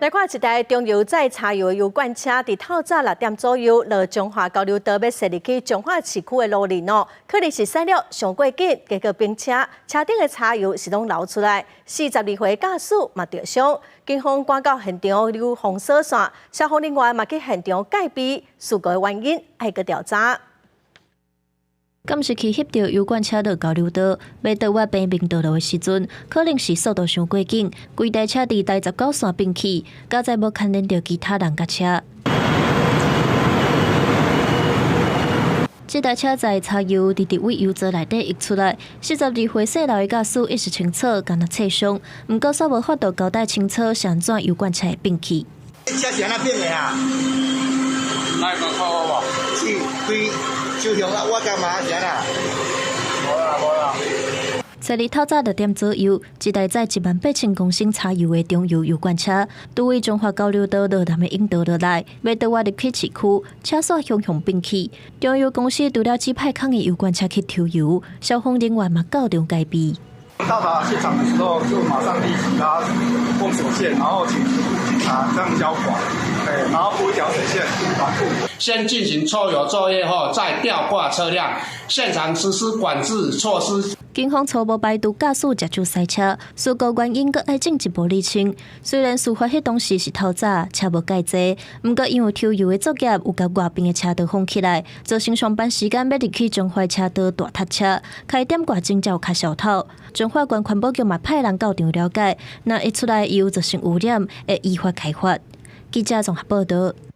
來看一台中油載柴油的油罐車，佇透早6點左右，落彰化交流道欲駛入去彰化市區的路面哦，可能是駛了傷過緊，結果反車，車頂的柴油是攏流出來，42歲駕駛嘛著傷，警方趕到現場留封鎖線，消防人員嘛去現場戒備，事故的原因愛閣調查。監視器翕著油罐車落交流道，欲倒彎平面道路的時陣，可能是速度傷過緊，規台車佇台19線反去，佳哉無牽連著其他人佮車。這台車載柴油直直對油槽內底溢出來，42歲姓劉的駕駛意識清楚，敢若切傷，毋過煞無法度交代清楚是按怎油罐車會反去。車是按怎反的啊？來個靠我無？是開就向啊，我幹嘛是按怎？無啦無啦。昨日透早6點左右，一台載18,000公升柴油的中油油罐車，拄位彰化交流道落南的引道落來，欲倒彎入去市區，車煞雄雄反去。中油公司除了指派空的油罐車去抽油，消防人員嘛到場戒備。到達現場的時候，就馬上立即拉封鎖線，然後請警察這樣交管，然後鋪一條水線擋住。先進行抽油作業後，再吊掛車輛，現場實施管制措施。警方初步排除駕駛食酒賽車，事故原因閣愛進一步釐清。雖然事發彼當時是透早，車無蓋濟，毋過因為抽油的作業有共外邊的車道封起來，造成上班時間欲入去彰化車道大塞車，開點外鐘才有較痟透。彰化縣環保局嘛派人到場了解，若溢出來油造成污染，會依法開罰。記者綜合報道。